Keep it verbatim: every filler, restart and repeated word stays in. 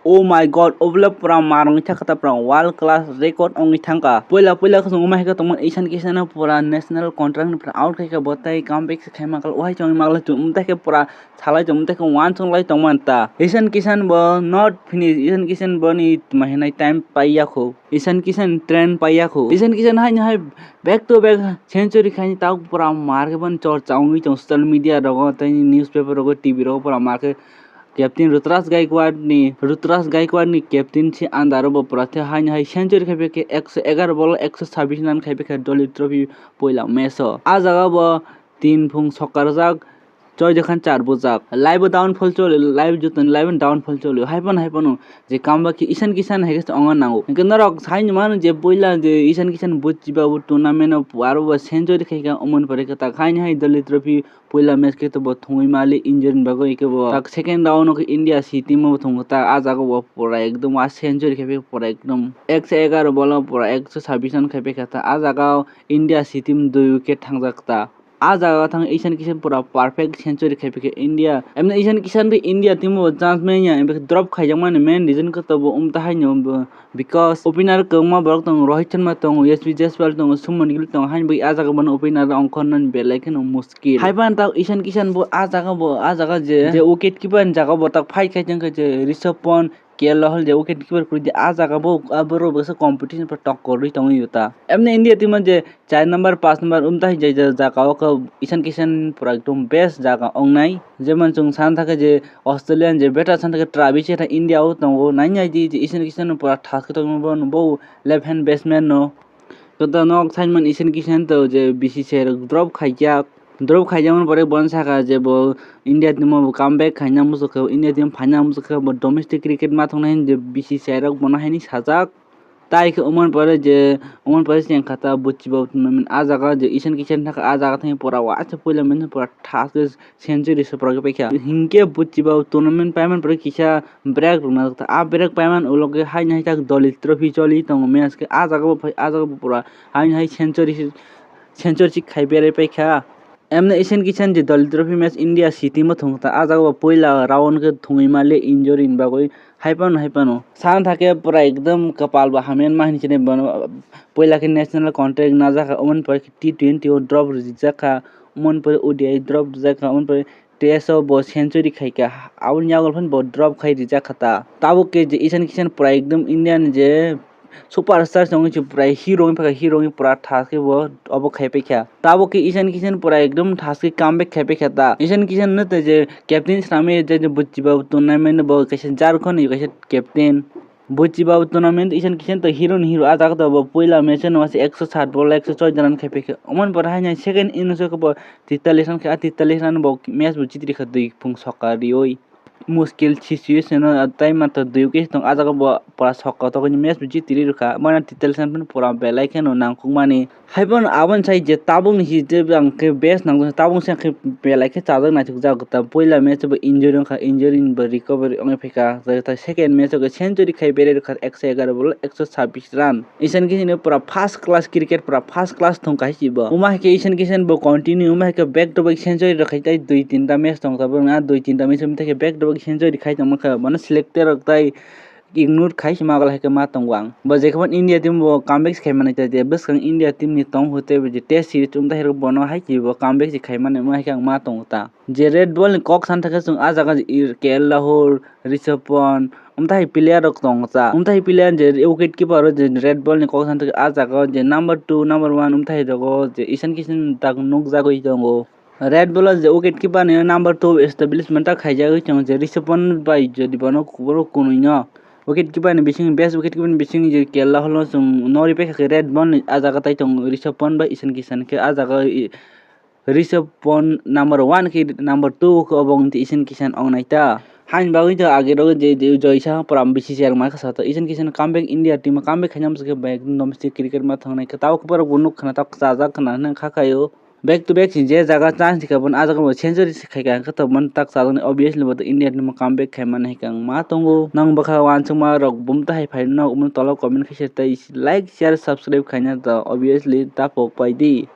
Oh my God, obole pura mar wngwi thangkha ta, pura world class record wngwi thangkha. Poila poila khe chwng wngma hai khe tongmani Ishan Kishan no pura national contract ni pura out khaikha, bo tei comeback se khaima khe wahai chwng wngma khe chwng wngtai khe pura salai tong, wngtai khe uansuk lai tongmani ta. Ishan Kishan bo not finish, Ishan Kishan boni tma hinai time paiya kho. Ishan Kishan trend paiya kho. Ishan Kishan haino hai back to back century khaini tabuk pura mar khe boni chorcha wngwi tong social media rogo tei newspaper rogo T V rogo pura mar khe captain Ruturaj Gaikwad ni, Ruturaj Gaikwad ni captaincy under o bo pura the haino hai century khai phaikha ekso egaroh ball o ekso sabbish run khai phaikha Dolly Trophy poila match o. Ah jaga bo tin phung sokka rwjak, choi dekhan char bujak. Live o downfall choli, live jotoni live o downfall choli. Hai phano, hai phano je comeback khe Ishan Kishan hai khe se ongna nango. Hinkhe norok sai mano je poila je Ishan Kishan buchiba bo tournament o aro bo century khai kha, omoni pore khe ta khaini hai Dolly Trophy poila match khe to bo thungwi mali injury ni bagwi, hinkhe bo tak second round o khe India C team o bo thung kha ta, ah jaga bo pura ekdom ah century khai phaikha, pura ekdom ekso egaroh ball o pura ekso sabbish run khai phaikha ta, ah jaga o India C team dui wicket thangjak ta. Ah jaga o thang Ishan Kishan pura perfect century khai phaikha India. Emni Ishan Kishan bai India team o chance manya, emni drop khaijakmani main reason khe to bo umta haino bo, because opener kwbangma borok tongo, Rohit Sharma tongo, Yashasvi Jaiswal tongo, Shubman Gill tongo, haini bagwi ah jaga bono opener ongkhornani belai kheno muskil. Hai phano tak Ishan Kishan bo ah jaga bo, ah jaga je, je wicket keeper ni jaga bo tak fight khai tongkha je Rishabh Pant, K L Rahul je wicket keeper kwrwi di, ah jaga bo, ah borok bo kisa competition pura tokkorwi tongwi ta. Emni India team o je char number, panch number umta hai je, je jaga o khe Ishan Kishan pura ekdom best jaga ongnai. Jemon chwng sana thangkha je Australian je batter sana thangkha Travis Head India o tongo, nai nai di je Ishan Kishan no pura thas khe tongma bo, bo left hand batsman no. Kota nok saimani Ishan Kishan to je B C C I rok drop khaijak. Drop khaijakmani pore bono saka je bo India team o bo comeback khaina muchukha, India team phaina muchukha, bo domestic cricket ma thangna hinwi je B C C I rok bono haini sajak. Tai khe omoni pore je, omoni pore se wngkha ta buchiba tournament. Ah jaga je Ishan Kishan thangkha, ah jaga thangwi pura waisa puila mane pura thas khe century se pura khe paikha. Hinkhe buchiba tournament paimani pore kisa break rwna rwkha. Ah break paimani ulo khe haino hai tak Dolly Trophy choli tongo match khe. Ah jaga bo phai, ah jaga bo pura haino hai century, century se khai berai paikha. Emni Ishan Kishan je Dolly Trophy match India C team o thung kha ta, ah jaga bo puila round khe thungwi mali injury ni bagwi. Hai phano, hai phano. Sana thangkhe pura ekdom kwpal bo hamya ma hinwi sini bono. Puila khe national contract najak kha, omoni pore khe T twenty o drop rijak kha, omoni pore O D I drop rijak kha, omoni pore test o bo century khai kha, aboni yago phano bo drop khai rijak kha ta. Tabuk khe je Ishan Kishan pura ekdom India ni je superstar se wngwi se pura hero wngwi phaikha, hero wngwi pura thas khe bo obo khai paikha. Tabuk khe Ishan Kishan pura ekdom thas khe comeback khai paikha ta. Ishan Kishan no tei je captain swnamwi je, je buchiba tournament bo kaisa Jharkhand ni kaisa captain. Buchiba tournament Ishan Kishan to hero ni hero, ah jaga to bo puila match no wase ekso sat ball ekso choi run khai paikha. Omoni pore haino second innings o khe bo titalis run khe, ah titalis run bo match bo chitri kha dui phung sokka riwi. Muskil situation o, ah, tai matwr dui wicket tong, ah jaga bo pura sokka tokoni match bo chitri rwkha. Mane titalis run phano pura belai kheno nangkukmani. Hai phano aboni sai je tabukni si je ang khe best nangjakha, tabuk se ang khe belai khe chajak naithokjak ta. Puila match o bo injury wngkha, injury ni bo recovery wngwi phaikha. Tei second match o khe century khai berai rwkha ekso egaroh ball o ekso sabbish run. Ishan Kishan ni pura first class cricket, pura first class thung kaisa bo. Wngma hai khe Ishan Kishan bo continue wngma hai khe back to back century rok khai tei dui tinta match tong tabuk na, dui tinta match wngma tei khe back to back century khai tongma khe bono selector rok tai ignore khai se ma, hai khe ma tongo ang. Bo je khe India team bo comeback se khai mani, tei bwskang India team ni tong hwtei bo je test series wng tei bono hai khe bo comeback se khai mani, hai khe ang ma tongo ta. Je red ball ni kok san thangkhe chwng ah jaga je K L Rahul, Rishabh Pant, wng tei player rok tongo ta. Wng tei player je wicket keeper o je red ball ni kok san thangkhe ah jaga o je number two, number one wng tei rogo je Ishan Kishan tak nukjagwi tongo. Red ball o je wicket keeper ni number two establishment ta khaijagwi tongo, je Rishabh Pant bai jodi bono kuburo kunui no wicket keeper ni bising, best wicket keeper ni bising je K L Rahul no chwng nori paikha khe red ball ni ah jaga tai tongo Rishabh Pant bai Ishan Kishan khe ah jaga i-, Rishabh Pant number one khe number two khe obo wng tei Ishan Kishan ong nai ta. Haini bagwi to age rogo je, je joisa pura B C C I rok mai kha sa to Ishan Kishan comeback India team o comeback khaina bwswk khe bai ekdom domestic cricket ma thang nai khe tabuk borok bo nuk khna tabuk chajak khna hwnwi kha khaio. Back to back se je jaga chance rikha bono ah jaga bo century se khaikha hwnkhe to bono tak chajaknai, obviously bo to India team o comeback khaimani hai khe ang ma tongo. Nang bwkha uansukma rok bumtwi hai phai rwna nukmani tola comment khaisa tei like, share, subscribe khaina to obviously ta pok pai di.